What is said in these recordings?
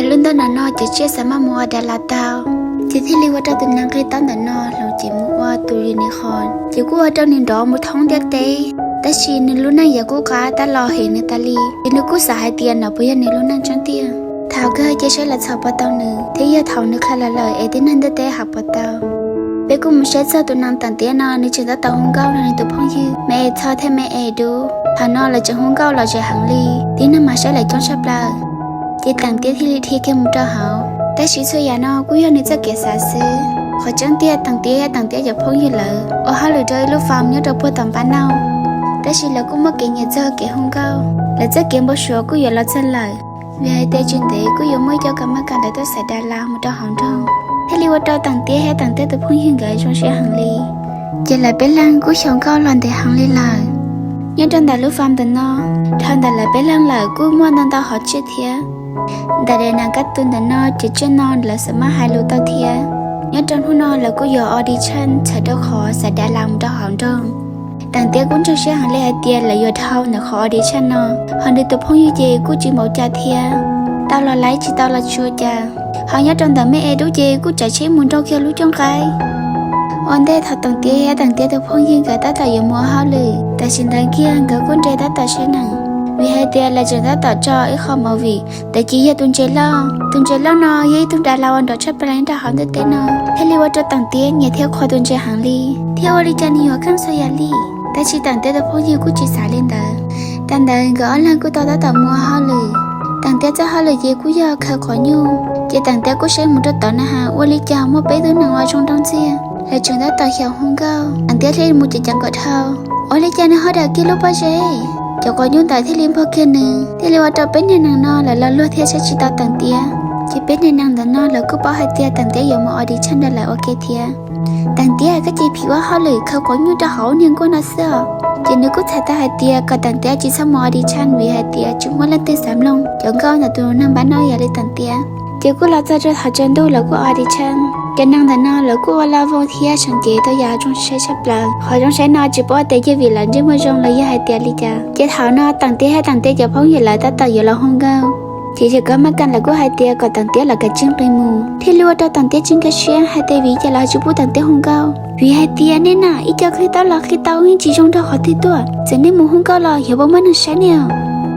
Lub ntuj ntawm no ces tsiaj xav maj mus ua das las tau, ces thiaj li ua rau tus nees nqi taub ntawm no hloov cev mus ua tus unicorn, ces kuj ua rau nws nrov mus thoob ntiaj teb. Tab sis nws lub neej yuav kuj qab tab los hem nws tas li, ces nws kuj xav hais tias nov puas yog nws lub neej tseeb tiag. Thaum kawg ces saib lawv txhom puas tau nws, thiab yog thaum nws qhia los lawm es tib neeg ntiaj teb hais puas tau. Peb kuj mus saib txog tus nees Teem Tiab no, nws tseem tab tom hu nkauj nrog nws tus phooj ywg Me Es Txho thiab Me Es Dub. Thaum no lawv tseem hu nkauj lom zem heev li, tib neeg mas saib lawv coob tshaj plaws. Ces Teem Tiab thiaj li dhia kiag mus rau hauv, tab sis txhua yam no kuj yog nws txoj kev xav xwb. Qhov tseeb tiag Teem Tiab thiab Teem Tiab cov phooj ywg lawv ua hauj lwm rau ib lub farm nyob rau puag tom npab nauj, tab sis lawv kuj muaj kev nyiam txog kev hu nkauj, lawv txoj kev npau suav kuj yuav los txog lawm. Vim hais tias tsis ntev kuj yuav muaj ib co kam maj kam lawv tuaj xaiv das las mus rau hauv nroog, thiaj li ua rau Teem Tiab thiab Teem Tiab tus phooj ywg nkawd zoo siab heev li. Ces lawv peb leeg kuj xyaum nkauj los ntev heev li lawm. Nyob rau ntawm lub farm ntawm no, dhau ntawm lawv peb leeg lawm kuj muaj ntau ntau hom tsiaj thiab. Ntawm daim nas kab tus ntawm no ces tsiaj no lawv xav maj hais lus tau thiab. Nyob rau hnub no lawv kuj yuav audition txhawm rau qhov xaiv das las mus rau hauv nroog. Teem Tiab kuj ntseeg siab heev li hais tias lawv yuav dhau ntawm qhov audition no, ho nws tus phooj ywg ces kuj tsis npaum cas thiab, tau los laib tsis tau los tsis ua cas. Ho nyob rau ntawm Me Es Dub ces kuj tsav tsheb mus nrau kiag lub cooj qaib. Ua ntej thaum Teem Tiab thiab Teem Tiab tus phooj ywg nkawd tab tom yuav mus ua hauj lwm, tam sim ntawd kiag nkawd kuj nres tab tom saib neeg, vim hais tias lawv tseem tab tom tso ib qho movie, ntawd ces yog tus ntses loj. Tus ntses loj no yog ib tug das las uas nrov tshaj plaws nyob rau hauv ntiaj teb no, thiaj li ua rau Teem Tiab nyiam thiab qhuas tus ntses heev li, thiab ua li cas nws yuav kheej txhua yam li. Tab sis Teem Tiab tus phooj ywg kuj tsis xav li ntawd. Tag ntawd nkawd ob leeg kuj tau tab tom mus ua hauj lwm. Teem Tiab txoj hauj lwm ces kuj yog khaws quav nyuj, ces Teem Tiab kuj saib mus rau tod na has ua li cas muaj peb tug nees uas zoo nraug ntxiag, lawv tseem tab tom xyaum hu nkauj. Teem Tiab thiaj li mus ceev ceev kom dhau, ua li cas nws ho dam kiag lub pob zeb, cov quav nyuj ntawd thiaj li npog kiag nws, thiaj li ua rau peb niag nees no lawv los luag thiab saib tsis taus Teem Tiab. Ces peb niag nees ntawm no lawv kuj paub hais tias Teem Tiab yuav mus audition rau lawv ua ke thiab. Teem Tiab, koj ces phim ua hauj lwm khaws quav nyuj rau hauv niag nkuaj no xwb os. Ces nws kuj txhais tau hais tias kom Teem Tiab tsis txhob mus audition vim hais tias tsis muaj leej twg xav mloog cov nkauj ntawm tus neeg npab no ib yam li Teem Tiab. Ces kuj los txog rau thaum tsaus ntuj lawv kuj audition, cov neeg ntawm no lawv kuj ua laj vote thiab seev cev tau yam zoo saib tshaj plaws. Qhov zoo saib no tsis paub tias yog vim lawv ntsej muag zoo los yog hais tias li cas. Ces thaum no Teem Tiab thiab Teem Tiab cov phooj ywg lawv tab tom yuav los hu nkauj, ces yawg kab maj kam lawv kuj hais tias kom Teem Tiab los kav tsij nqis mus, thiaj li ua rau Teem Tiab tsis nkag siab hais tias vim cas lawv tsis pub Teem Tiab hu nkauj. Vim hais tias nej na ib co clip tab los qhib tau yeej tsis zoo nrog qhov twg tuaj, txawm nej mus hu nkauj los yuav puas muaj neeg saib nej os.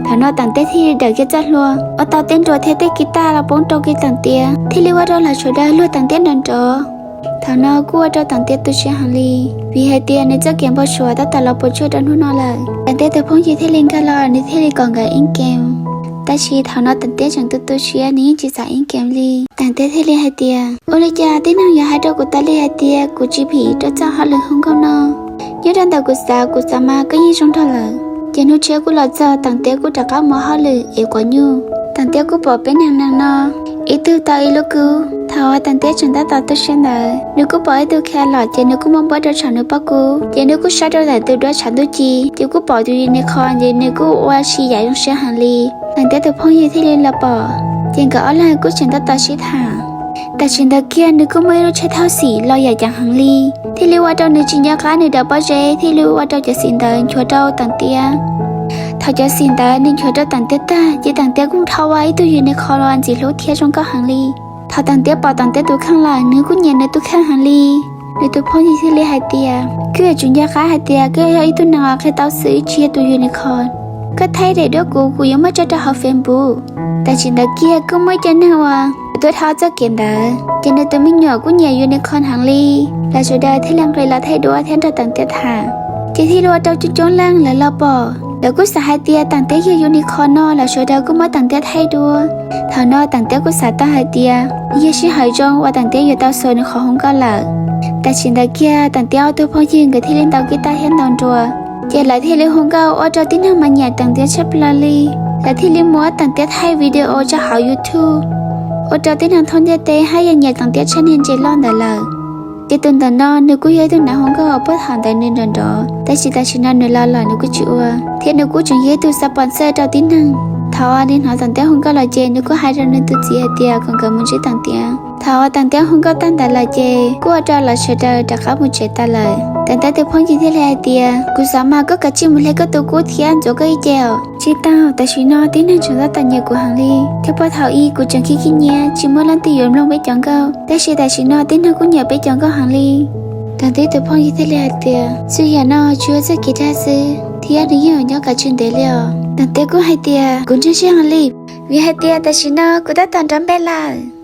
Thaum no Teem Tiab thiaj li dawm kiag txoj hlua, ua tau tej nruas thiab tej kiv taj los poob rau kiag Teem Tiab, thiaj li ua rau lawv sawv daws luag Teem Tiab nrov nrov. Thaum no kuj ua rau Teem Tiab tu siab heev li, vim hais tias nws txoj kev npau suav tab tom los puas tsuaj rau hnub no lawm. Teem Tiab tus phooj ywg thiaj li nkag los nws thiaj li kom nkawd ib kev. Tab sis thaum no Teem Tiab tseem tu tu siab, nws yeej tsis xav ib kev li. Teem Tiab thiaj li hais tias, ua li cas tib neeg yuav hais rau kuv tas li hais tias kuv tsis phim rau txoj hauj lwm hu nkauj no? Nyob rau ntawm kuv xav, kuv xav mas koj yeej zoo nraug lawm. Ces hnub tshiab kuj los txog, Teem Tiab kuj rov qab mus hauj lwm ev quav nyuj. Teem Tiab kuj pom peb niag nees no ib tug tau ib lub kub. Thaum uas Teem Tiab tseem tab tom tu siab ntawd, nws kuj pom ib tug carrot, ces nws kuj muab npuab rau saum nws pob kub, ces nws kuj saib rau ntawm tus duab tshav ntuj ci, ces kuj pom tus unicorn, ces nws kuj ua si yam zoo siab heev li. Teem Tiab tus phooj ywg thiaj li los pom, ces nkawd ob leeg kuj tseem tab tom sib tham. Tam sim ntawd kiag nws kuj muaj ib lub tsheb thauj xim los yam ceev heev li, thiaj li ua rau nws tsis nco qab nws daim pob zeb, thiaj li ua rau cov xim ntawd nchuav rau Teem Tiab. Thaum cov xim ntawd nws nchuav rau Teem Tiab tag, ces Teem Tiab kuj dhau ua ib tug unicorn uas ntxim hlub thiab zoo nkauj heev li. Thaum Teem Tiab pom Teem Tiab tus kheej lawm, nws kuj nyiam nws tus kheej heev li. Nws tus phooj ywg thiaj li hais tias, koj yuav tsum nco qab hais tias koj yog ib tug nees uas qhia tau xwb, tsis yog tus unicorn. Koj thaij daim duab kuv, kuv yuav muab tso rau hauv Facebook. Tam sim ntawd kiag kuj muaj ib co neeg uas tuaj dhau txoj kev ntawd, ces nws tus me nyuam kuj nyiam unicorn heev li. Lawv sawv daws thiaj li nqis los thaij duab thiab nrog Teem Tiab tham, ces thiaj li ua rau coob coob leej lawv los pom. Lawv kuj xav hais tias Teem Tiab yog unicorn no, lawv sawv daws kuj muab Teem Tiab thaij duab. Thaum no Teem Tiab kuj xav tau hais tias yog sij hawm zoo uas Teem Tiab yuav tau xuas nws qhov hu nkauj lawm. Tam sim ntawd kiag Teem Tiab ob tug phooj ywg nkawd thiaj li ntaus kib taj thiab ntaus nruas, ces lawv thiaj li hu nkauj ua rau tib neeg mas nyiam Teem Tiab tshaj plaws li. Lawv thiaj li muab Teem Tiab thaij video tso hauv YouTube, ua rau tib neeg thoob ntiaj teb haj yam nyiam Teem Tiab tshaj niag ntses loj ntawd lawm. Ces tus ntawm no nws kuj yog ib tug neeg hu nkauj uas puag thaum ntawd nws nrov nrov, tab sis tam sim no nws los lawm nws kuj tsis ua, thiab nws kuj tseem yog ib tug sponsor rau tib neeg. Thaum nws hnov Taam Tiab hu nkauj los ces nws kuj hais rau nws tus txiv hais tias kom nkawd mus ntsib Taam Tiab. Thaum Taam Tiab hu nkauj tag ntawd lawm ces kuj ua rau lawv sawv daws rov qab mus tsev tas lawm. Taam Tiab tus phooj ywg thiaj li hais tias, kuv xav mas koj kav tsij mus hle koj tus kub thiab ntxuav koj ib ce os. Tsis tau, tam sim no tib neeg tseem tab tom nyiam kuv heev li, thiab puag thaum ub kuv tseem khib khib nyiab tsis muaj leej twg yuav mloog peb cov nkauj, tab sis tam sim no tib neeg kuj nyiam peb cov nkauj heev li. Taam Tiab tus phooj ywg thiaj li hais tias, txij yam no tsuas yog txoj kev dag xwb, thiab nws yeej yuav nyob kom tsis ntev li os. Taam Tiab kuj hais tias, kuv ntseeg siab heev li, vim hais tias tam sim no kuv tab tom nrov npe lawm.